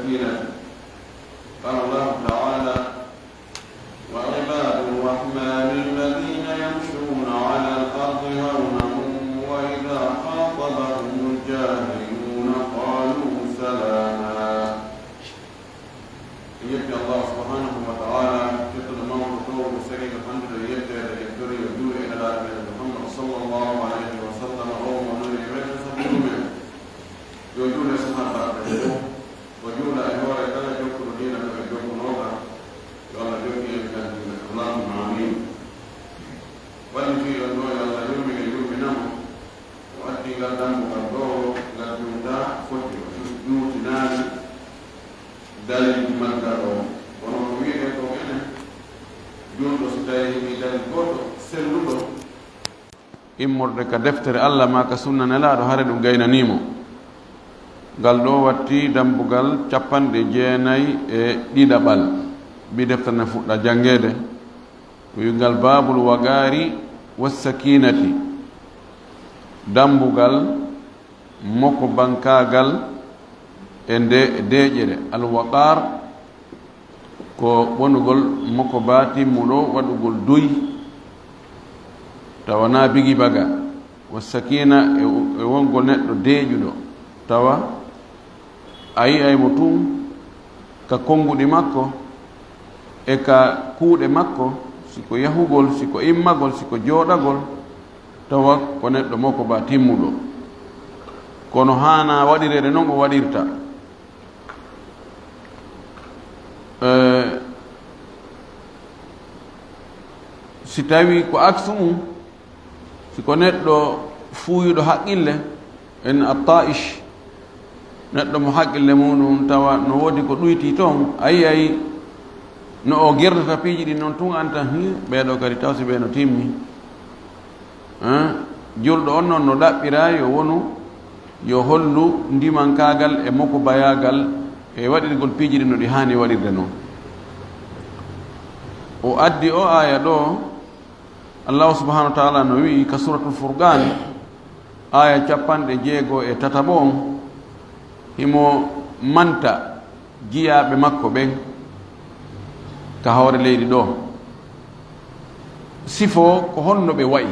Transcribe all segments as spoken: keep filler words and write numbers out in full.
قال الله تعالى: وعباد الرحمن الذين يمشون على الأرض هونا وإذا خاطبهم الجاهلون قالوا سلاما. En yetti Allah subhanahu wa ta'ala, kettuɗo mawɗo towɗo, sariiɗo, fanɗuɗo e yetteede, en tori yo juulu e Nelaaɗo men Muhammad sallallahu alayhi wa sallam, o mo nani e men, sabu ɗumen. Yo juulu e sahaabaaɓe ɓe fof. O juula e hoore kala jokkuɗo diina ko en jokkunoo ka, yo Allah jokku en kan diina. Allahumma amin. Wallitiiɗo ɗo, yo Allah yurmin e yurmina mo. O addi ngal dambugal ɗo, ngal juuta foti, o juutinaani dalilji maggal o. Kono ko wi'eten ko enen, juulɗo so tawii heɓii dalil gooto selluɗo, immorde ka deftere Allah maa ka sunna Nelaaɗo, hare ɗum gaynanii mo. Ngal ɗo watti dambugal capanɗe jeenayi e ɗiɗaɓal. Mbi deftere ne fuɗɗa janngeede. Ko wi'ungal Baabul Waqaari was Sakiinati. Dambugal mokobankaagal e nde deeƴere. Al waqaar ko wonugol mokoba timmuɗo, waɗugol duy, tawa na bigi baga. Wa sakina e, e wongol neɗɗo deeƴuɗo, tawa a yi'ay mo tun ka konnguɗi makko e ka kuuɗe makko, si ko yahugol, si ko immagol, si ko jooɗagol, tawa ko neɗɗo mokoba timmuɗo. Kono haana waɗireede non o waɗirta. Eh, si tawi ko aksu mum, si ko neɗɗo fuuyuɗo haqqille, en attaish, neɗɗo mo haqqille muɗum tawa no woodi ko ɗuyti toon, a yi'ay no o gerdata piiji ɗin noon tun, an tan, "Hi, ɓeeɗo kadi taw si ɓe no timmi." Hein? Julɗo on noon no ɗaɓɓira yo wonu, yo hollu ndimankaagal e mokobayaagal e waɗirgol piiji ɗin no ɗi haani waɗirde noon. O addi o aaya ɗo, Allahu subhanahu wa ta'ala no wi'i ka Suratul Furqan, aaya capanɗe jeego e tataɓo on, himo manta jiyaaɓe makko ɓen ka hoore leydi ɗo. Sifo ko honno ɓe wa'i?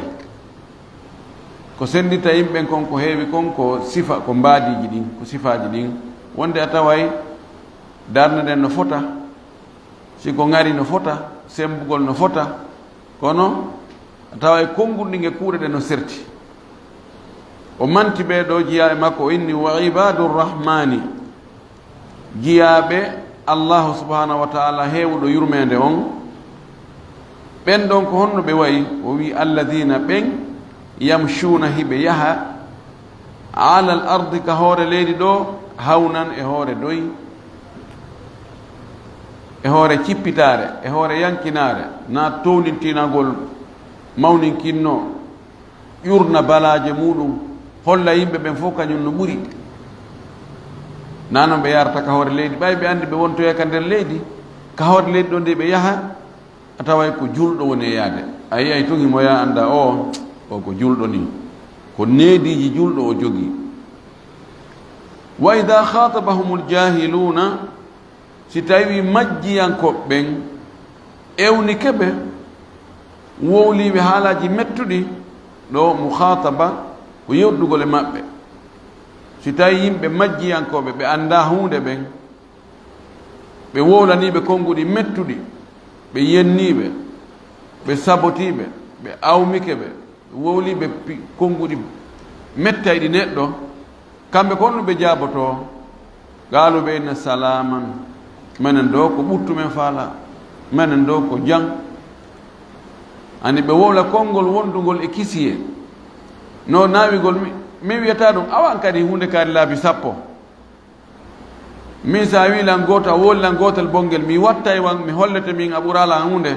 Ko senndinta yimɓe ɓen kon, ko heewi kon, ko sifa, ko mbaadiiji ɗin, ko sifaaji ɗin. Wonde a taway darnde nden no fota, si ko ŋari no fota, semmbugol no fota, kono a taway konnguɗi ɗin e kuuɗe ɗen no serti. O manti ɓee ɗoo jiyaaɓe makko, o inni: "Wa ibadur rahmani." Jiyaaɓe Allahu subhanahu wa ta'ala heewuɗo yurmeende on, ɓen ɗon ko honno ɓe wa'i? O wi'i: "Alladhina", ɓen, "yamshuna", hiɓe yaha, "alal ardi", ka hoore leydi ɗo, "hawnan", e hoore doy, e hoore cippitaare, e hoore yankinaare, na townintinagol mawninkinno, ƴurna balaaje muɗum, holla yimɓe ɓen fof kañum no ɓuri. Na non ɓe yarata ka hoore leydi, ɓay ɓe anndi ɓe wontoya ka nder leydi, ka hoore leydi ɗo nde ɓe yaha, a taway ko julɗo woni e yaade. A yi'ay tun himo yaa annda o, o ko julɗo ni. Ko neediiji julɗo o jogii. "Wa idha khatabahumul jahiluna", si tawi majjiyankooɓe ɓen ewnike ɓe, wowliiɓe haalaaji mettuɗi, ɗo mukhataba ko yewtugol e maɓɓe. Si tawi yimɓe majjiyankooɓe ɓe annda huunde ɓen, ɓe wowlaniiɓe konnguɗi mettuɗi, ɓe yenniiɓe, ɓe sabotiiɓe, ɓe awmike ɓe, ɓe wowliiɓe pi-, konnguɗi mettayɗi neɗɗo, kamɓe ko honno ɓe jaabotoo? Qaalu, ɓe inna: "Salaaman." Menen ɗo ko ɓuttu men faala, menen ɗo ko jam. Ani ɓe wowla konngol wondugol e kisiyee. No naawigol mi, mi wiyata ɗum, awa an kadi huunde kaari laabi sappo. Min sa wi lan gooto, a wowli lan gootel bonngel, mi wattay wan, mi hollete min a ɓuraa lan huunde.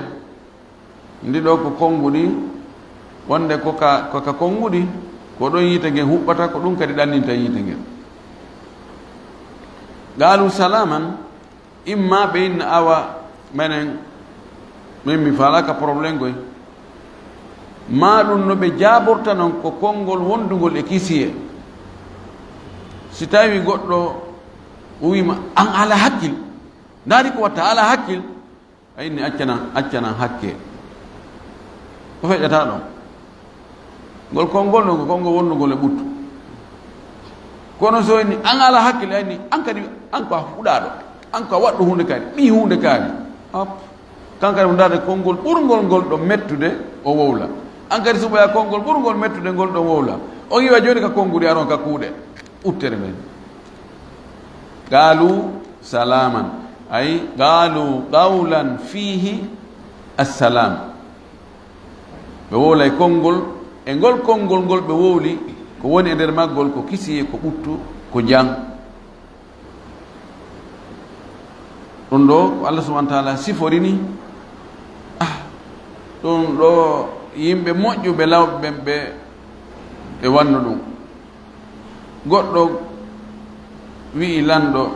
Ndi ɗo ko konnguɗi, wonde ko ka, ko ka konnguɗi, ko ɗon yiite ngen huɓɓata, ko ɗum kadi ɗanninta yiite ngen. Qaalu salaaman, imma ɓe inna awa menen, min mi faalaaka problème koy. Maa ɗum no ɓe jaaborta non ko konngol wondungol e kisiyee. Si tawi goɗɗo O wiima, "An alaa hakkil. Ndaari ko watta, alaa hakkil." A inni, "Accanan, accanan hakke." Ko feƴƴata ɗon? Ngol konngol ɗon ko konngol wonnugol e ɓuttu. Kono so inni, "An alaa hakkil," a inni, "An kadi, an ko a huɗaaɗo. An ko a waɗɗo huunde kaari, ɓii huunde kaari." Hop. Kan kadi mo ndaarde konngol ɓurngol ngol ɗon mettude, o wowla. An kadi suɓoya konngol ɓurngol mettude ngol ɗon wowla. On iwa jooni ka konnguɗi aron ka kuuɗe. Uttere nden. Qaalu salaaman. Ay, qaalu qawlan fiihi assalaam. Ɓe wowlay konngol, e ngol konngol ngol ɓe wowli, ko woni e nder maggol ko kisiyee, ko ɓuttu, ko jam. Ɗum ɗo ko Allah subhanahu wa taala sifori ni. Ah, ɗum ɗo yimɓe moƴƴuɓe lawɓe ɓen ɓe, ɓe wanno ɗum. Goɗɗo wi'i lanɗo,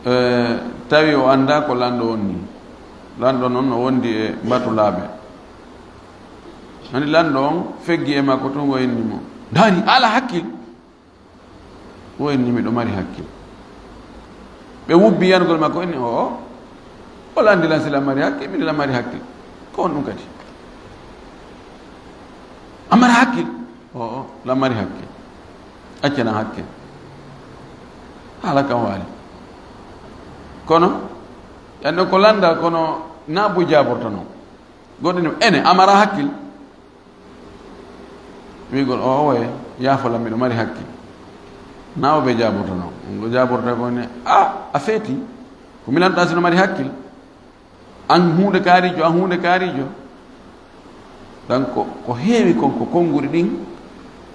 eh, tawi o anndaa ko lanɗo wonni. Lanɗo noon no wondi e mbatulaaɓe. Ani lanɗo on feggi e makko tun, o inni mo, "Ndaari, a alaa hakkil." O inni, "Miɗo mari hakkil." Ɓe wubbi yanugol makko, inni, "Oo, o lanndi lan si lan mari hakkil, min lan mari hakkil. Ko honɗum kadi? A mara hakkil?" "Oo, lan mari hakkil. Accanan hakkil. Haala kan waali." Kono, yanno ko lannda, kono naa bo jaabortano. Goɗɗo ni, "Ene, a mara hakkil?" Wi'ugol, "Oo, oye, yaafo lan, miɗo mari hakkil." Naa o ɓe jaabortano. Ngo jaaborta ko ne, "A, a feeti. Ko mi lanɗa si no mari hakkil. An huunde kaarijo, an huunde kaarijo." Donc, ko, ko heewi kon, ko konnguɗi ɗin,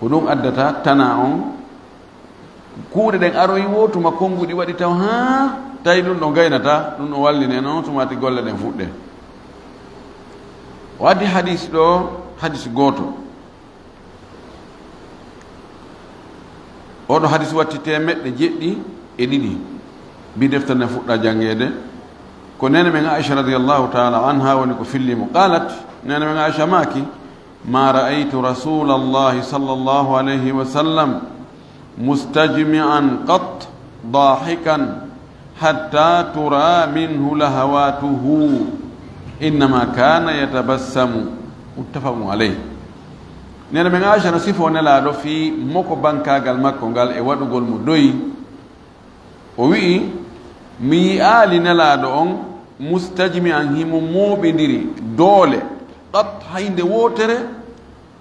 ko ɗum addata tana on. Kuuɗe ɗen aroyi woo tuma konnguɗi waɗi taw, haa tawi ɗum ɗo gaynata, ɗum ɗo walline noon, tuma ti golle ɗen fuɗɗe. O addi hadis ɗo, hadis gooto. Oɗo hadis watti teemeɗɗe jeɗɗi e ɗiɗi. Bi deftere nden fuɗɗa janngeede. Ko neene men Aisha radiyallahu ta'ala anha woni ko filli mo. Qalat, neene men Aisha maaki, "Ma ra'aytu Rasulallahi sallallahu alayhi wa sallam mustajmi'an qat dahikan hatta tura minhu lahawatuhu. Innama kana yatabassamu." Muttafaqun alayh. Neene men Aisha no sifo Nelaaɗo fii moko bankaagal makko ngal e waɗugol mo doyi. O wi'i, "Mi yi'aali Nelaaɗo on mustajmi'an, himo mooɓindiri doole, qat, hay nde wootere,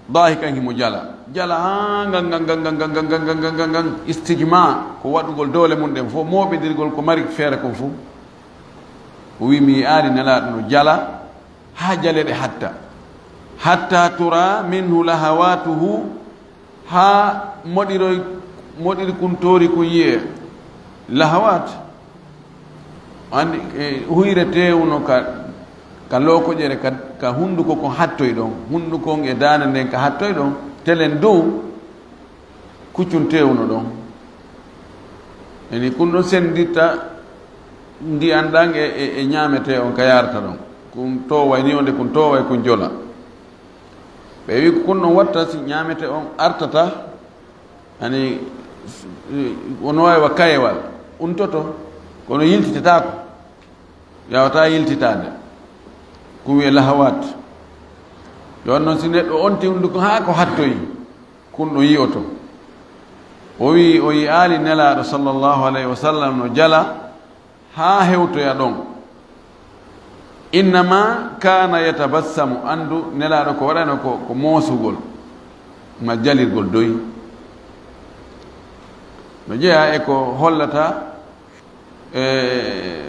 dahikan, himo jala." Jala haa ngan, ngan, ngan, istijma, ko waɗugol doole mum ɗen fof, mooɓindirgol ko mari feere kon fof. O wi'i, "Mi yi'aali Nelaaɗo no jala haa jaleeɗe hatta. Hatta tura minhu lahawatuhu, haa moɗiroy, moɗiri kun toori kun yi'ee." Lahawat, anndi, e, huyre teewuno ka, ka lookoƴere, ka, ka hunnduko kon hattoy ɗon. Hunnduko on e daande nden ka hattoy ɗon. Telen dow, kuccun teewuno ɗon. Eni kun ɗon sennditta ndiyan ɗan e, e, e ñaametee on ka yaarata ɗon. Kun tooway ni wonde kun tooway kun jola. Ɓe wi ko kun ɗon watta si ñaametee on artata, ani, s-, wono waawi wa kayewal, untoto, kono yiltitetaako. Yaawataa yiltitaade. Kun wi'ee lahawat. Yo on non si neɗɗo onti hunnduko haa ko hattoyi, kun ɗon yi'oto. O wi'i o yi'aali Nelaaɗo sallallahu alayhi wa sallam no jala haa hewtoya ɗon. Innama kana yatabassamu, anndu Nelaaɗo ko waɗano ko, ko moosugol, ma jalirgol doyi. No jeyaa e ko hollata, e,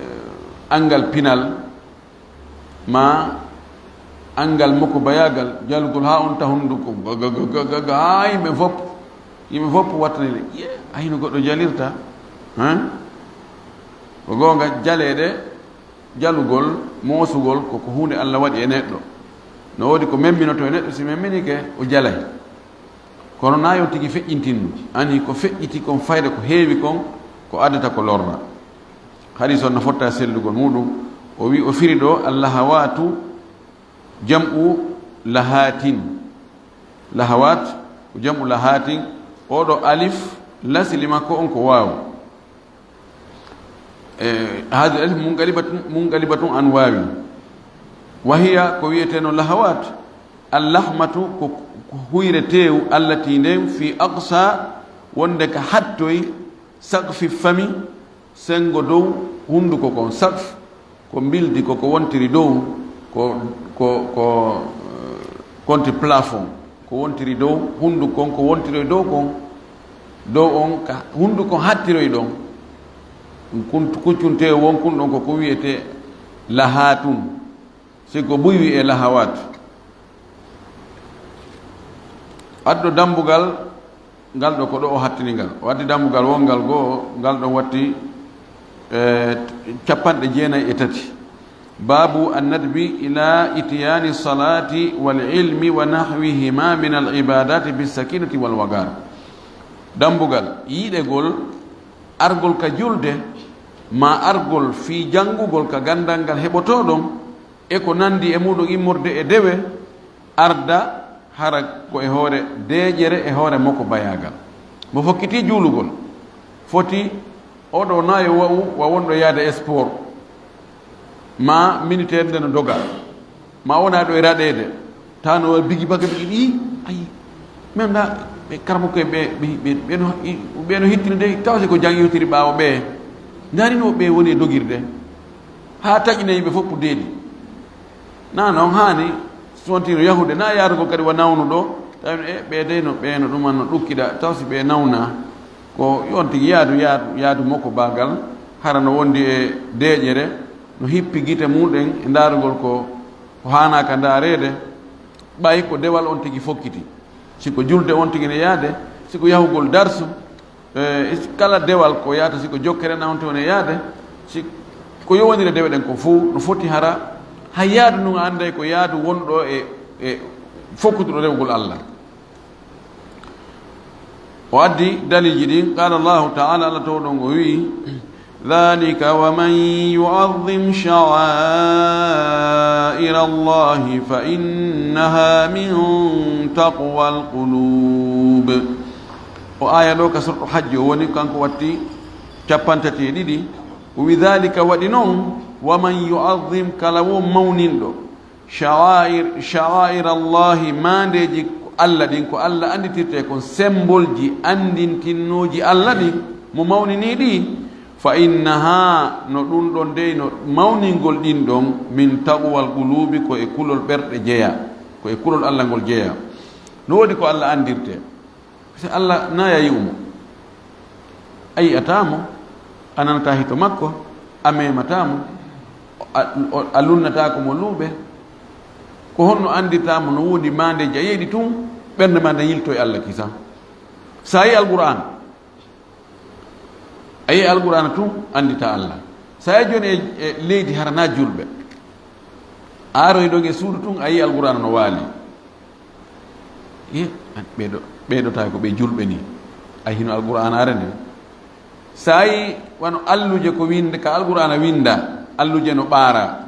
anngal pinal, ma anngal moko bayaagal, jalugol haa on ta hunnduko, ga, ga, ga, haa yimɓe fof, yimɓe fof wattanile, "Ye, a hino goɗɗo jalirta, hein?" Ko goonga, jaleeɗe, jalugol, moosugol, ko, ko huunde Allah waɗi e neɗɗo. No woodi ko memminoto e neɗɗo, si memminike, o jalay. Kono naa yo tigi feƴƴintinnu. Ani ko feƴƴiti kon fayda ko heewi kon, ko addata ko lorra. Hadis on no fotta e sellugol muɗum. O wi, o firi ɗo, "Allahawatu jam'u lahatin." Lahawat ko jam'u lahatin. Oɗo alif Lasili makko on ko waaw. E, haadi alif munqalibatun, munqalibatun an waawi. Wa hiya, ko wiyeteeno lahawat, allahmatu, ko, ko huyre teewu, allati nden, fi aqsa, wonde ka hattoy, saqfi fami, senngo dow hunnduko kon. Saqf ko mbildi, ko ko wontiri dow, ko, ko, ko, eh, konti plafond, ko wontiri dow hunnduko kon, ko wontiri dow kon, dow on ka hunnduko kon hattiroy ɗon. Kun-, kuccunte won kun ɗon ko ko wiyetee lahaatun. Si ko buy wiyee lahawat. Addo dambugal ngal ɗo, ko ɗo o hattini ngal. O addi dambugal wonngal goo, ngal ɗon watti, eh, capanɗe jeenayi e tati. Baabu annadbi ila itiyani salati wal ilmi wa nahwihima min al ibadati bis sakinati wal wagar. Dambugal yiɗegol argol ka julde, ma argol fii janngugol ka ganndal ngal heɓotoo ɗon, e ko nanndi e muuɗum immorde e dewe, arda hara ko e hoore deeƴere, e hoore moko bayaagal. Mo fokkitii juulugol, foti oɗo na yo wa'u wa wonɗo yaade sport, ma militaire nde no doga, ma wona ɗo e raɗeede, tawa no bigi baga bigi ɗi, ayi, même da ɓe karamoko en ɓe, ɓe, ɓe, ɓe no, ɓe no hittini de, tawa si ko jang yewtiri ɓaawo ɓe, ndaari no ɓe woni e dogirde, haa taƴina yimɓe fof pour deedi. Na noon haani, so wontii no yahude, na yaarugol kadi wa nawnuɗo, tawi e ɓe dey no, ɓe no ɗuman no ɗukkida, taw si ɓe nawna, ko yon tigi yaadu, yaadu, yaadu moko baagal, hara no wondi e deeƴere, no hippi gite muɗen e ndaarugol ko, ko haanaaka ndaareede, ɓay ko dewal on tigi fokkiti. Si ko julde on tigi ne yaade, si ko yahugol darsu, e, is-, kala dewal ko yaata, si ko jokkere na on tigi ne yaade, si ko yowondire dewe ɗen ko fof, no foti hara, hay yaadu ndun a annday ko yaadu wonɗo e, e fokkuduɗo rewgol Allah. O addi dalilji ɗin, qala Allahu ta'ala, Allah towɗon o wi'i, dhalika wa man yu'azzim sha'aira Allahi fa innaha min taqwal qulub. O aya ɗo ka surtu Hajji o woni, kanko watti capantati e ɗiɗi. O wi, dhalika waɗi non, wa man yu'azzim, kala wo mawninɗo, sha'air, sha'aira Allahi, maandeeji Allah ɗin, ko Allah annditirte kon, sembolji anndintinnooji Allah ɗin, mo mawnini ɗi, fa innaha, no ɗun ɗon dey, no mawningol ɗin ɗon, min taqwal qulubi, ko e kulol ɓerɗe jeya, ko e kulol Allah ngol jeya. No woodi ko Allah anndirte. Si Allah na a yi'u mo, a yi'ataa mo, a nanataa hito makko, a meemataa mo, a, o, a lunnataako mo luuɓe, ko honno anndirtaa mo no woodi maandeeji a yi'ii ɗi tun, ɓernde maa nden yiltoo e Allah kisa? Si a yi'ii Alqur'aana, a yi'ii Alqur'aana tun, annditaa Allah. Si a yi'ii jooni e, e leydi hara na julɓe, a aroyi ɗon e suudu tun, a yi'ii Alqur'aana no waali. Ye, an ɓeeɗo, ɓeeɗo tawi ko ɓe julɓe ni. Ay hino Alqur'aanaare nde. Sa yi wano alluje ko winde, ka Alqur'aana winda, alluje no ɓaara.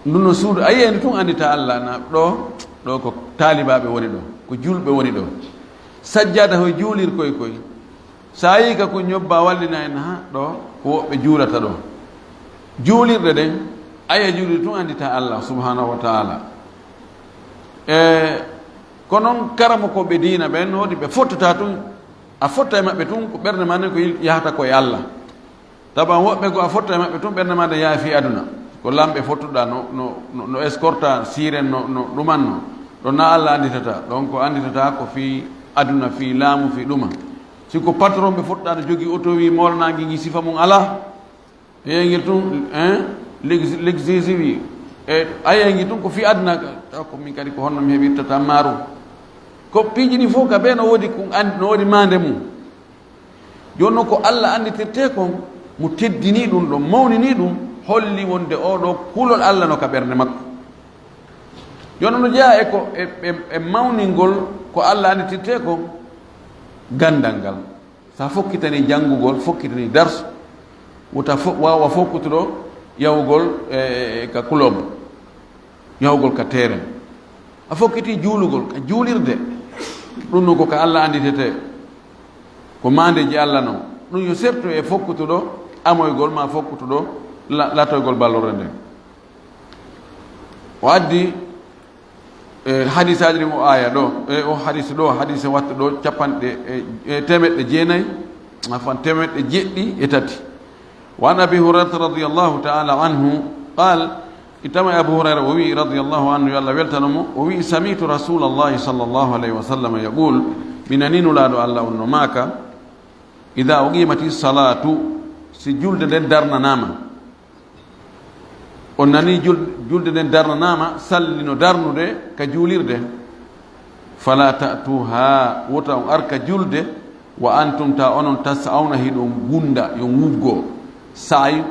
Nduno suudu, a yi'ay ndu tun anndita Allah na ɗo, ɗo ko taalibaaɓe woni ɗo, ko julɓe woni ɗo. Sajjada hoy juulirkoy koy. Sa yi ka ko ñobba wallina en ha ɗo, ko woɓɓe juulata ɗo. Juulirɗe ɗen, a yi'a juulirde tun anndita Allah subhanahu wa ta'ala. E, ko non karamokooɓe diina ɓen, no woodi ɓe fottata tun, a fotta e maɓɓe tun, ko ɓernde ma nden ko yil-, yahata ko e Allah. Taban woɓɓe goo a fotta e maɓɓe tun, ɓernde ma nden yaha fii aduna. Ko lamɓe fottuɗa no, no, no, no escorta, siren no, no ɗuman no. Ɗon na Allah annditata, ɗon ko annditata ko fii aduna, fii laamu, fii ɗuma. Si ko patron ɓe fottuɗa no jogii oto wi moolanaangi ngi sifa mun alaa. A yi'ay ngel tun, hein? L'ex-, l'exécutif, e, a yi'ay ngel tun ko fii aduna ka. Taw ko min kadi ko honno mi heɓirta tammaaru? Ko piiji ɗi fof ka ɓe no woodi ko an-, no woodi maande mum. Jooni non ko Allah annditirtee kon, mo teddinii ɗum ɗon, mawninii ɗum, holli wonde oo ɗoo kulol Allah no ka ɓernde makko. Jooni non no jeyaa e ko, e, e, e mawningol ko Allah annditirtee kon, ganndal ngal. So a fokkitanii janngugol, fokkitanii darsu, wota fo-, waawa fokkutuɗo yahugol, e, e, e ka club, yahugol ka terrain. A fokkitii juulugol, ka juulirde, ɗum ɗum ko ka Allah annditetee. Ko maandeeji Allah non. Ɗum yo sertu e fokkutuɗo amoygol ma fokkutuɗo la-, latoygol ballorre nden. O addi, e, hadisaaji ɗin o aaya ɗo, e, o hadis ɗo, hadise watta ɗo capanɗe, e, e, teemeɗɗe jeenayi, afwan, teemeɗɗe jeɗɗi e tati. Wa an Abi Hurayrata radiyallahu ta'ala anhu qal, ittama e Abu Hurayra o wi'i radiyallahu anhu, yo Allah weltano mo, o wi'i, sami'tu Rasulallahi sallallahu alayhi wa sallam yaqul, mi nani Nulaaɗo Allah on no maaka, idha uqimati salatu, si julde nden darnanaama, on nani jul-, julde nden darnanaama, salli no darnude ka juulirde, fala ta'tuha, wota on ar ka julde, wa antum ta onon tas'awna hiɗon gunda, yo wuggo, sa'yu,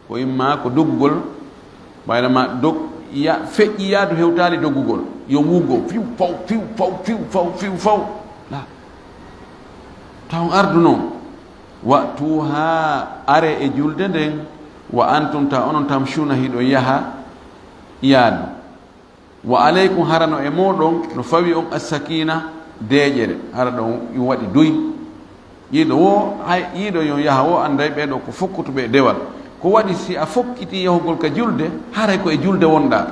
ko imma ko doggugol, ɓayra ma dog-, ya-, feƴƴi yaadu hewtaali doggugol. Yo wuggo, fiw, faw, fiw, faw, fiw, faw, fiw, faw. La. Taw ardu non. Wa'tuha, are e julde nden. Wa antum ta onon tamshuna hiɗo yaha yaadu. Wa alaykum harano e mooɗon no fawi on as-sakina, deeƴere. Hara ɗon ɗum waɗi duy. Yiiɗo wo, hay, yiiɗo yo yaha wo annday ɓee ɗoo ko fokkutuɓe e dewal. Ko waɗi si a fokkiti yahugol ka julde, haray ko e julde wonɗaa.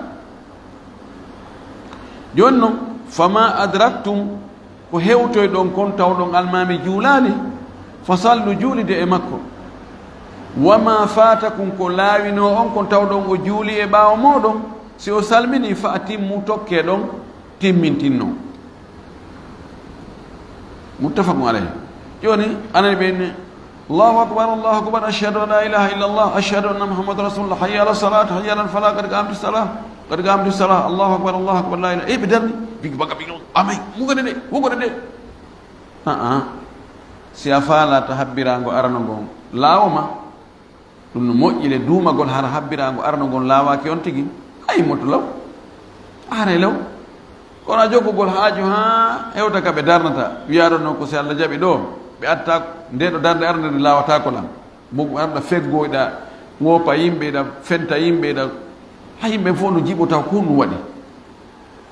Jooni non, fama adraktum, ko hewtoyɗon kon tawɗon almaami juulaali, fa sallu, juulide e makko. Wama fatakum, ko laawinoo on kon tawɗon o juuli e ɓaawo mooɗon, si o salmini, fa atimmu, tokkee ɗon, timmintinnon. Muttafaqun alayhi. Jooni, anani ɓe inni, Allahu akbar, Allahu akbar, ashhadu an la ilaha illa Allah, ashhadu anna Muhammadan rasulullah, hayya ala salat, hayya ala falah, qad qamati salah, qad qamati salah, Allahu akbar, Allahu akbar, la ilaha, e ɓe darni, bigi baga bigi, amay, mugane de, wugone de. Aa, si a faalaata habbiraango arano ngon laawo ma, ɗum no moƴƴi le duumagol hara habbiraango arano ngon laawaaki on tigi, a immoto law. Haray law. Kono a jokkugol haaju haa hewta ka ɓe darnata, wiyaa ɗon non ko si Allah jaɓi ɗoo, ɓe atta nde ɗo darnde arande nde laawataako lan. Mo arɗa feggoyɗa, ŋoopa yimɓe, ɗa fenta yimɓe, ɗa, haa yimɓe fof no jiɓo taw ko honɗum waɗi.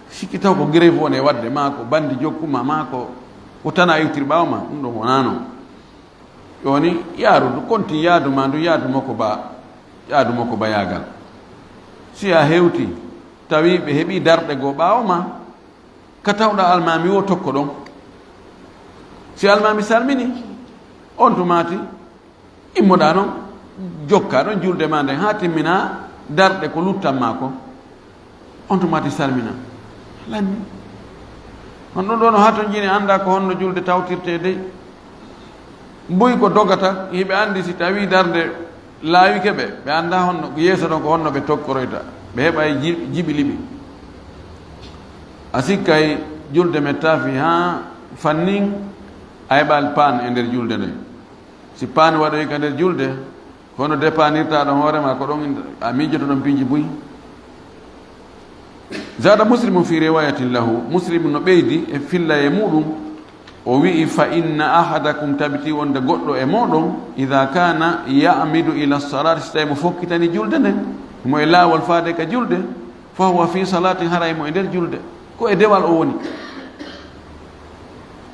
Sikki taw ko grève woni e waɗde, maa ko bandi jokkuma, maa ko, ko tan a iwtiri ɓaawo ma, ɗum ɗon wonaa non. Jooni, yaaru ndu, konti yaadu ma ndu, yaadu makko ba, yaadu makko bayaagal. Si a hewti, tawi ɓe heɓi darɗe goo ɓaawo ma, ka tawɗa almaami wo tokko ɗon. Si almaami salmini, on tumaati, immoɗaa non, jokkaa ɗon julde ma nden haa timminaa darɗe ko luttan ma ko. On tumaati salmina. Lanni. On ɗum ɗoo no hatonjini, anndaa ko honno julde tawtirtee dey. Mbuy ko dogata, hiɓe anndi si tawii darnde laawike ɓe, ɓe anndaa honno, yeeso ɗon ko honno ɓe tokkoroyta. Ɓe heɓay ji-, jiɓi liɓi. A sikkay julde mettaafi haa fannin a heɓal paan e nder julde nden. Si paan waɗoyi ka nder julde, hono depanirta ɗon hoore ma, ko ɗon a miijoto ɗon piiji buy. Zada Muslimu fi riwayatin lahu, Muslim no ɓeydi e filla e muɗum, o wi'i, fa inna ahadakum, tabiti wonde goɗɗo e mooɗon, ida kana ya'midu ila salati, si tawi mo fokkitani julde nden, mo e laawol faade ka julde, fa huwa fi salatin, haray mo e nder julde. Ko e dewal o woni.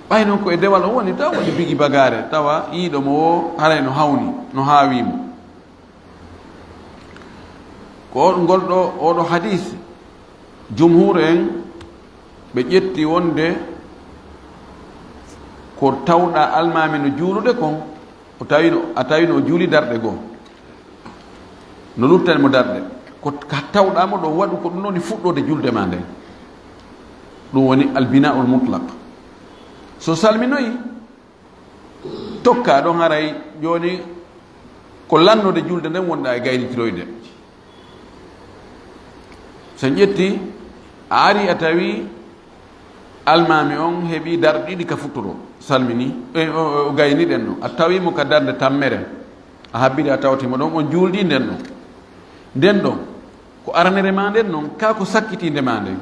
Ɓay non ko e dewal o woni, taw waɗi bigi bagaare, tawa yiiɗo mo o haray no hawni, no haawi mo. Ko on, ngol ɗo, oɗo hadis, jumhur en ɓe ƴetti wonde ko tawɗa almaami no juulude kon, o tawino, a tawino o juuli darɗe goo. No luttani mo darɗe. Ko ka tawɗa mo ɗo waɗu ko ɗum woni fuɗɗode julde ma nden. Ɗum woni albina'ul mutlaq. So salminoyi, tokka ɗon haray jooni ko lannude julde nden wonɗa e gaynitiroyde. So en ƴetti, a ari a tawi almaami on heɓi darɗe ɗiɗi ka futtoro, salmini, e, o, o gayni ɗen ɗon. A tawi mo ka darnde tammere, a habbiri a tawti mo ɗon, on juuldi nden ɗon. Nden ɗon, ko aranere ma nden non, ka ko sakkitinde ma nden.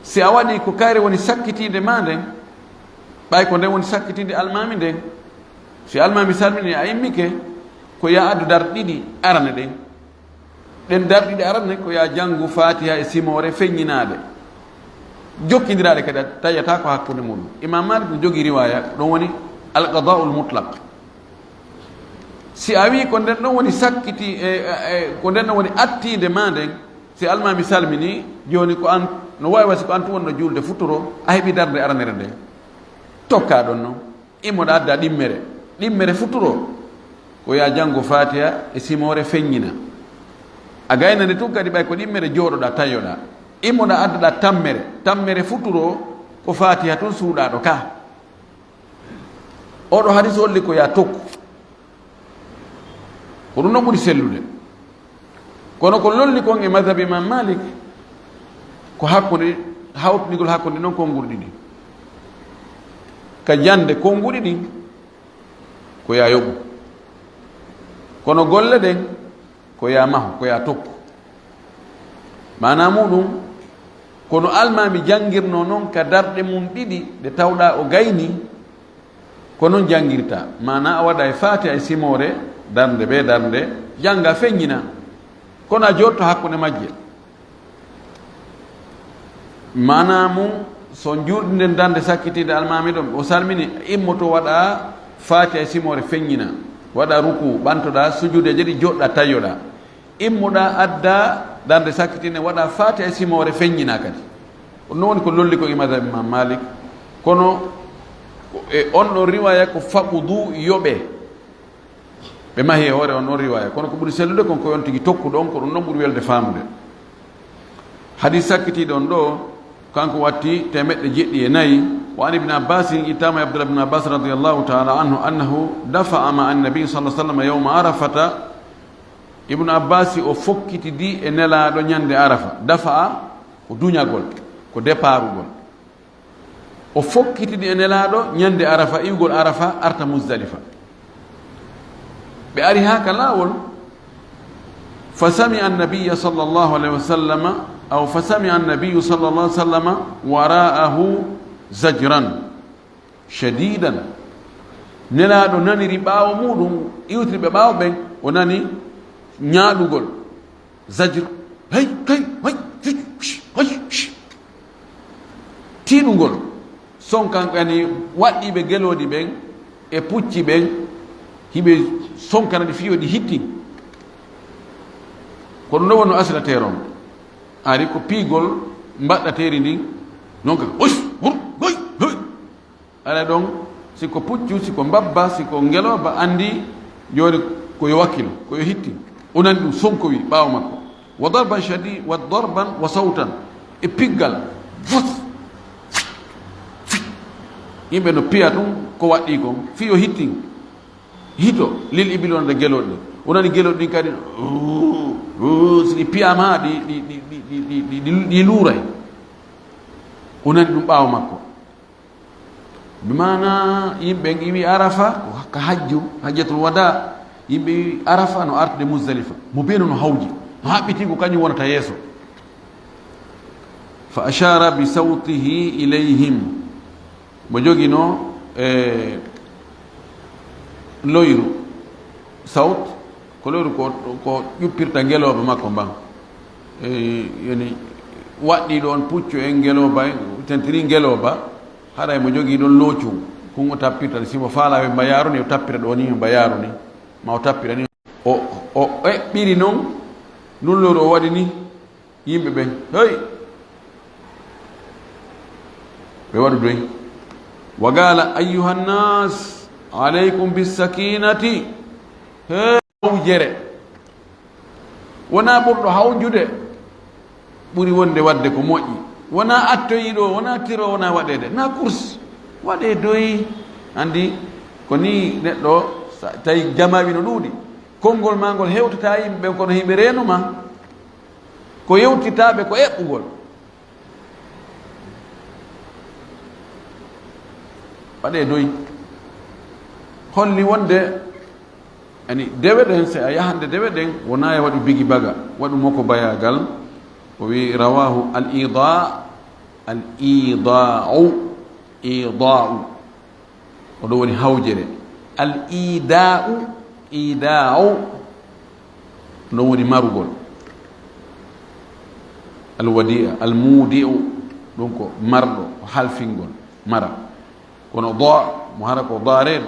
Si a waɗi ko kayre woni sakkitiinde ma nden, ɓay ko nden woni sakkitiinde almaami nden, si almaami salmini a immike, ko ya addu darɗe ɗiɗi arane ɗen. Ɗen darɗe ɗiɗi arane ko ya janngu Faatiha e simoore feññinaade. jokkindiraaɗe kadi a taƴata ko hakkunde muɗum. Imam Malik no jogii riwaya, ko ɗon woni alqada'ul mutlaq. Si a wii ko nden ɗon woni sakkiti, e, e, e, ko nden ɗon woni attiinde ma nden, si almaami salmini, jooni ko an, no waawi wa si ko an tun wonno juulde futuro, a heɓi darnde aranere nde. Tokka ɗon non. Immoɗa adda ɗimmere. Ɗimmere futuro, ko ya janngo Fatiha e simoore feññina. A gaynande tun kadi ɓay ko ɗimmere jooɗoɗa, tayoɗa. Immoɗa addaɗa tammere. Tammere futuro, ko Fatiha tun suuɗaɗo ka. Oɗo hadis holli ko ya tokku. Ko ɗum ɗon ɓuri sellude. Kono ko lolli kon e madhab Imam Malik, ko hakkunde, hawtinigol hakkunde non konnguɗi ɗiɗi. Ka jannde konnguɗi ɗin, ko ya yoɓu. Kono golle ɗen, ko ya maho, ko ya tokku. Maana muɗum, kono almaami janngirno non ka darɗe mum ɗiɗi ɗe tawɗa o gayni, ko non janngirta. Maana a waɗa e Fatiha e simoore, darnde be darnde, jannga feññina. Kono a jotto hakkunde majje. Maana mum, so njuurɗinden darnde sakkitiinde almaami ɗon, o salmini, immoto waɗa Fatiha e simoore feññina, waɗa ruku, ɓantoɗa sujuudeeje ɗi, joɗɗa tayoɗa. Immoɗa adda darnde sakkitiinde, waɗa Fatiha e simoore feññina kadi. Ɗum woni ko lolli ko e madhab Imam Malik. Kono ko e on ɗon riwaya ko faɓudu yoɓe. Ɓe mahi e hoore on ɗon riwaya. Kono ko ɓuri sellude kon ko on tigi tokkuɗo on, ko ɗum ɗon ɓuri welde faamude. Hadis sakkitiiɗo on ɗo, kanko watti teemeɗɗe jeɗɗi e nayi. Wa an Ibn Abbas, ittama e Abdullah ibn Abbas radiyallahu ta'ala anhu, annahu dafa'a ma'a an-nabi sallallahu alaihi wasallam yawma Arafata. Ibn Abbas o fokkitidi e Nelaaɗo ñande Arafa. Dafa'a ko duñagol, ko deparugol. O fokkitidi e Nelaaɗo ñande Arafa, iwgol Arafa, arta Muzdalifa. Ɓe ari haa ka laawol, fa sami'a an-nabiyya sallallahu alaihi wa sallama, aw fa sami'a an-nabiyyu sallallahu alaihi wa sallama wara'ahu zajran shadidan. Nelaaɗo naniri ɓaawo muɗum, iwtiri ɓe ɓaawo ɓen, o nani ñaaɗugol. Zajr, hey, kay, hay, fic, fic, hay, fic. Tiiɗungol. Sonkan yani waɗɗiiɓe gelooɗi ɓen e pucci ɓen, hiɓe sonkana ɗi fiyo ɗi hitti. Ko ɗum ɗo wonno asilateer on. Ari ko piigol mbaɗɗateeri ndin, non ka, hus, hur, hoy, hoy. Aɗa ɗon, si ko puccu, si ko mbabba, si ko ngelooba, anndi jooni ko yo wakkilo, ko yo hitti. O nani ɗum sonkowi ɓaawo makko. Wa darban shadi-, wa darban wa sawtan. E piggal. Fus! Yimɓe no piya ɗum, ko waɗɗii kon. Fii yo hittin. Hito, lil ibil wonde gelooɗi. O nani gelooɗi ɗin kadi. Ruu, ruu, si ɗi piyaama, ɗi, ɗi, ɗi luuray. O nani ɗum ɓaawo makko. Bi maana yimɓe iwi Arafa, ko ka hajju, hajjatul wada. Yimɓe iwi Arafa no artude Muzdalifa. Mo bee no hawji, no haɓɓiti ko kañum wonata yeeso. Fa ashara bi sawtihi ilayhim. Mo jogino e loyru. Sawt, ko loyru ko, ko ƴuppirta ngelooba makko mban. E, yani, waɗɗii ɗoon puccu en ngelooba, en tentini ngelooba, haray mo jogii ɗoon loocu, kun o tappirta, si mo faalaa ɓe mbayaaru ni, o tappira ɗoo ni, mbayaaru ni, ma o tappira ni. O, o eɓɓiri noon, nun loyru o waɗi ni, yimɓe ɓen, hey! Ɓe waɗu doy. Wa gaala, "Ayyuhan nas, alaykum bis sakinati." He hawjere. Wonaa ɓurɗo hawjude ɓuri wonde waɗde ko moƴƴi. Wonaa attoyiiɗo, wonaa tiro, wonaa waɗeede. Na course. Waɗee doy. Anndi ko nii neɗɗo, sa-, tawi jamaaɓi no ɗuuɗi. Konngol maa ngol hewtataa yimɓe ɓen, kono yimɓe reenu ma. Ko yewtitaaɓe ko eɓɓugol. Waɗee doy. Holli wonde, ani, dewe ɗen, si a yahande dewe ɗen, wonaa e waɗu bigi baga, waɗu moko bayagal. O wi, rawahu al ida, al ida'u, ida'u. O ɗo woni hawjere. Al ida'u, ida'u. Ɗon woni marugol. Al wadi'a, al mudi'u. Ɗum ko marɗo, ko halfingol, mara. Kono da, mo hara ko dareede,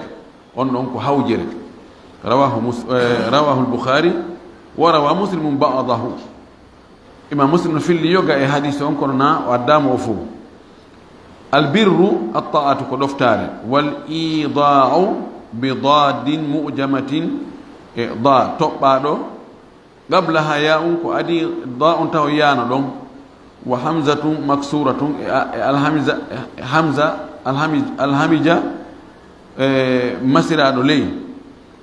on ɗon ko hawjere. Rawahu Mus-, eh, rawahu al-Bukhari wa rawa Muslimun ba'dahu. Imam Muslim no filli yoga e hadis on, kono na o addaama o fof. Albirru at-ta'atu, ko ɗoftaare. Wal ida'u bi dadin mu'jamatin, e da toɓɓaaɗo, qablaha ya'un, ko adi da on taw yaano ɗon. Wa hamzatun maksuratun, e a-, e alhamza, e hamza, alhami-, alhamija, e masiraaɗo ley.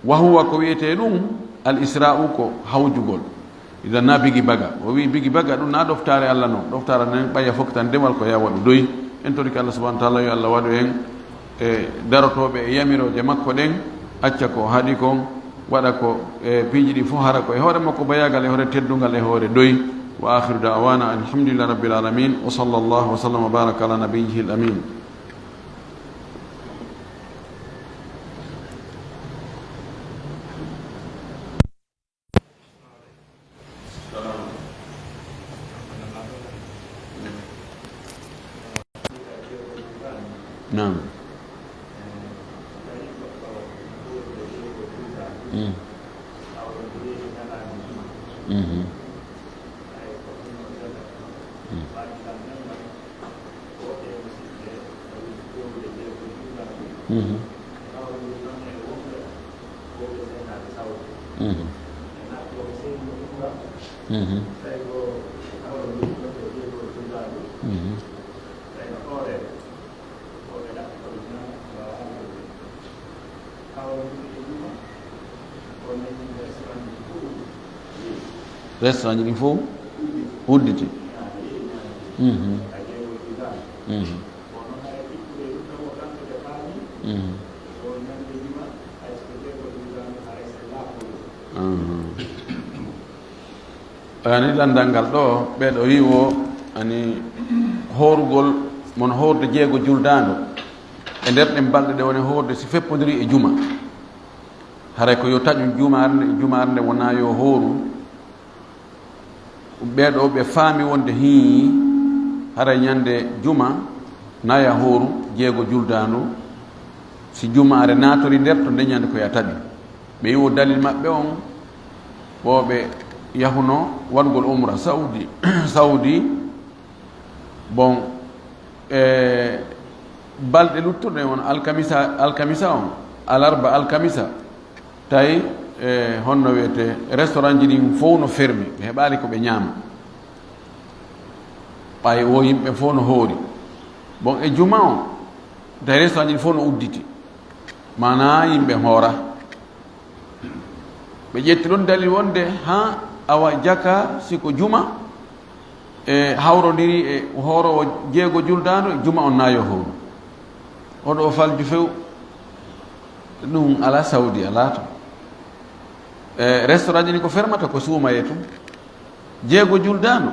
Wa huwa, ko wiyetee ɗum, al isra'u, ko hawjugol. Idan na bigi baga. O wi bigi baga ɗum na ɗoftaare Allah non. Ɗoftaare nden ɓaya fof tan demal ko ya waɗu doy. En torike Allah subhanahu wa ta'ala yo Allah waɗu en e darotooɓe e yamirooje makko ɗen, acca ko haɗi kon, waɗa ko e piiji ɗi fof hara ko e hoore makko bayagal, e hoore teddungal, e hoore doy. Wa akhiru da'wana alhamdulillahi rabbil alamin. Wa sallallahu wa sallam wa baraka ala nabiyyihil amin. Naam. Mm. Mhm. Mm. Mhm. Mhm. Mhm. Mhm. Restaurant ji ɗin fof udditi. Mhm. Mhm. Mhm. Mhm. Ani lanndal ngal ɗo, ɓeeɗo wiwo ani hoorugol mon hoorde jeego juldaando. E nder ɗen balɗe ɗe woni hoorde si feppondiri e juma. Haray ko yo taƴu jumaare nde, jumaare nde wona yo hooru. Ɓeeɗo ɓe faami wonde hii, haray ñande juma naya hooru jeego juldaandu. Si jumaare naatori nder to nde ñande ko ya taƴu. Ɓe yiwo dalil maɓɓe on, ɓo ɓe yahuno waɗugol umra Saudi, Saudi. Bon, e balɗe luttuɗe on, alkamisa, alkamisa on, alarba, alkamisa, tawi, e honno wiyete, restaurant ji ɗin fof no fermi, ɓe heɓaali ko ɓe ñaama. Ɓay wo yimɓe fof no hoori. Bon, e juma on, tawi restaurant ji ɗin fof no udditi. Maanaa yimɓe hoora. Ɓe ƴetti ɗon dalil wonde haa awa jaka si ko juma, e hawrondiri e hooroowo jeego juldaandu, juma on na yo hooru. Oɗo o falju few. Ɗum ala Saudi, ala to. E restaurant ji ni ko fermata ko suumaye tun. Jeego juldaandu.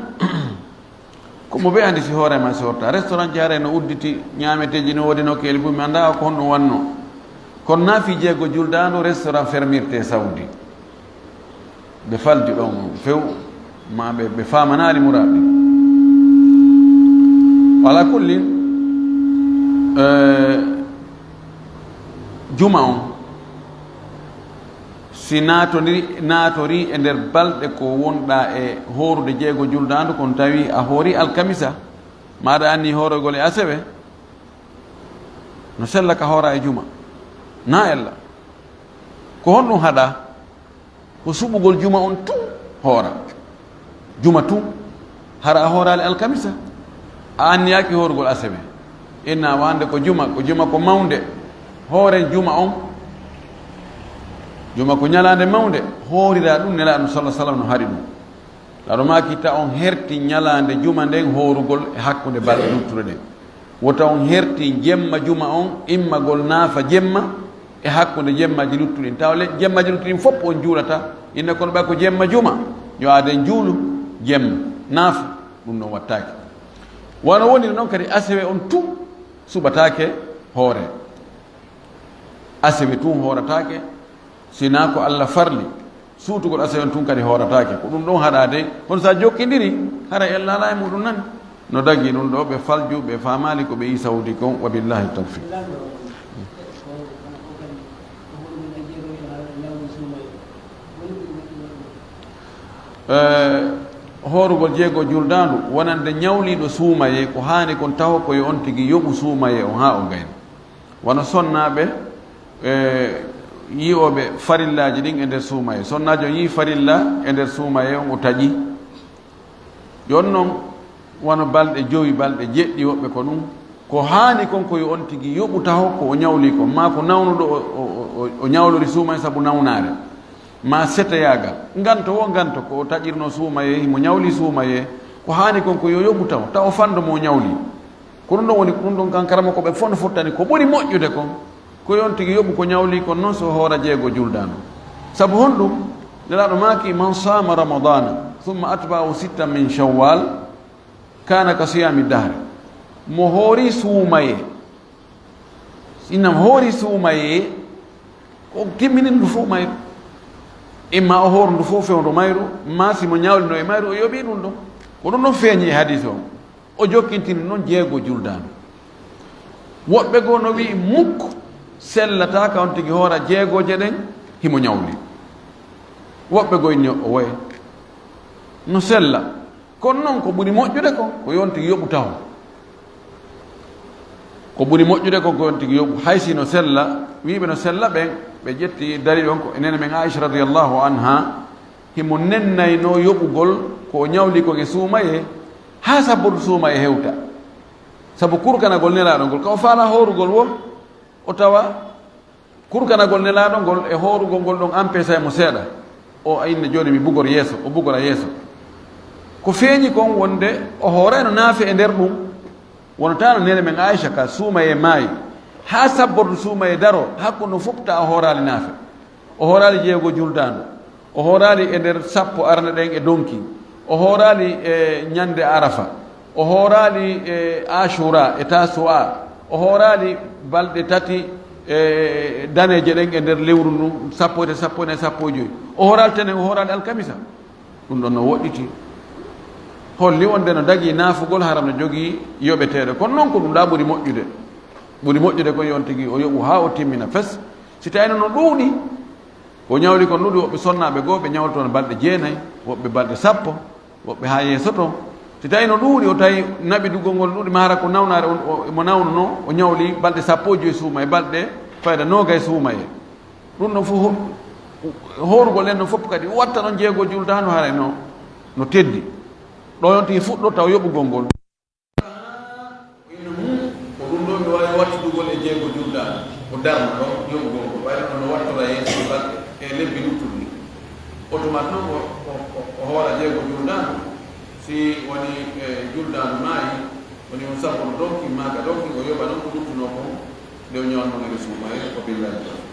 Ko mo ɓe andi si hoore ma si horta. Restaurant ji haray no udditi, ñaameteeji no woodi, no keeli fof, mi anndaa ko honɗum wannoo. Kono na fii jeego juldaandu restaurant fermirte Saudi. Ɓe faldi ɗon few, ma ɓe, ɓe faamanaali muraaɓe. Ala kulli, eh, juma on, si naatondiri, naatori e nder balɗe ko wonɗa e hoorude jeego juldaandu, kon tawi a hoori alkamisa, ma aɗa anni hoorogol e asewe, no sella ka hoora e juma. Na ella. Ko honɗum haɗa? Ko suɓugol juma on tun hoora. Juma tun. Hara a hooraali alkamisa. A anniyaaki hoorugol asewe. Inna wande ko juma, ko juma ko mawnde. Hooren juma on. Juma ko ñalaande mawnde. Hoorira ɗum, Nelaaɗo sallallahu alaihi wasallam no haɗi ɗum. Laɗo maaki ta on herti ñalaande juma nden hoorugol e hakkunde balɗe luttuɗe ɗen. Wota on herti jemma juma on immagol naafa jemma e hakkunde jemmaaji luttuɗin. Tawa le-, jemmaaji luttuɗin fof on juulata. Inna kono ɓay ko jemma juma, yo aaden juulu jemma, naafa, ɗum ɗon wattaake. Wano woniri noon kadi asewe on tun suɓataake hoore. Asewe tun hoorataake, sina ko Allah farli. Suutugol asewe on tun kadi hoorataake. Ko ɗum ɗon haɗaade, kono sa jokkindiri, hara en laala e muɗum nan. No dagi ɗum ɗo, ɓe falju, ɓe faamaali ko ɓe yi sawdi kon, wa billahi tawfiq. Eh, hoorugol jeego juldaandu, wonande ñawliiɗo suumayee, ko haani kon taho ko yo on tigi yoɓu suumayee on haa o gayna. Wano sonnaaɓe, eh, yi'ooɓe farillaaji ɗin e nder suumayee. Sonnaajo on yi'i farilla e nder suumayee on, o taƴi. Jooni non, wano balɗe jowi, balɗe jeɗɗi, woɓɓe ko ɗum. Ko haani kon ko yo on tigi yoɓu taho ko o ñawli kon, maa ko nawnuɗo o, o, o, o ñawlori suumayee sabu nawnaare, maa seteyaagal. Nganto wo nganto ko o taƴirno suumayee, himo ñawli suumayee, ko haani kon ko yo yoɓu taho, taho fanndo mo o ñawli. Ko ɗum ɗon woni, ko ɗum ɗon kan karamokooɓe fof no fottani ko ɓuri moƴƴude kon. Ko yo on tigi yoɓu ko ñawli kon non so hoora jeego juldaandu. Sabu honɗum? Nelaaɗo maaki, "Man saama Ramadana, summa atba'ahu sitta min Shawwal, kana ka siyami dahri." Mo hoori suumayee, innam hoori suumayee, ko timmini ndu fof mayru. Imma o hooro ndu fof fewndo mayru, maa si mo ñawlino e mayru, o yoɓi ɗum ɗon. Ko ɗum ɗon feeñi e hadis o. O jokkintini noon jeego juldaandu. Woɓɓe goo no wi'i mukk sellataa ka on tigi hoora jeegooje ɗen himo ñawli. Woɓɓe goo inni o woye no sella. Kono noon ko ɓuri moƴƴude kon, ko yo on tigi yoɓu taho. Ko ɓuri moƴƴude kon ko yo on tigi yoɓu. Hay si no sella, wiiɓe no sella ɓen, ɓe ƴetti dalil on ko e nene men Aisha radiyallahu anha, himo nennayno yoɓugol ko o ñawli kon e suumayee, haa sabbordu suumayee hewta. Sabu kurkanagol Nelaaɗo ngol, ka o faalaa hoorugol wo, o tawa kurkanagol Nelaaɗo ngol e hoorugol ngol ɗon empêchey mo seeɗa. O, a inna jooni mi bugor yeeso, o bugora yeeso. Ko feeñi kon wonde o hoorayno naafe e nder ɗum, wonata no nene men Aisha ka suumayee maayi, haa sabbordu suumayee daroo, hakkunde fof ta o hooraali naafe. O hooraali jeego juldaandu. O hooraali e nder sappo arane ɗen e donki. O hooraali e ñande Arafa. O hooraali e Ashura e Tasu'a. O hooraali balɗe tati e daneeje ɗen e nder lewru ndun, sappo e tati, sappo e nayi, sappo e jowi. O hooraali tenen, o hooraali alkamisa. Ɗum ɗon no woɗɗiti. Holli wonde no dagii naafugol, hara no jogii yoɓeteeɗo. Kono noon ko ɗum ɗaa ɓuri moƴƴude. Ɓuri moƴƴude ko yo on tigi o yoɓu haa o timmina fes. Si tawino no ɗuuɗi, ko ñawli kon ɗuuɗi, woɓɓe sonnaaɓe goo ɓe ñawloto no balɗe jeenayi, woɓɓe balɗe sappo, woɓɓe haa yeeso toon. Si tawii no ɗuuɗi, o tawi naɓidugol ngol ɗuuɗi, maa hara ko nawnaare on, o, mo nawnuno, o ñawli balɗe sappo e joyi suuma e balɗe fayda noogay suuma e. Ɗum ɗon fof ho-, hoorugol en ɗon fof kadi watta ɗon jeego juldaandu haray no, no teddi. Ɗo yon tigi fuɗɗo taw yoɓugol ngol. Ko inno mum, ko ɗum ɗo mi waawi wattudugol e jeego juldaandu. Ko darna ɗo, yoɓugol ko ɓayri no, no wattora yeeso e balɗe e lebbi luttuɗi. Otomat noon o, o, o, o hoora jeego juldaandu. Si woni e juldaandu maayi, woni on sabbuno donki, maaka donki, o yoɓa noon ko luttunoo kon, nde o ñawanno nde suumayee, ko billahi.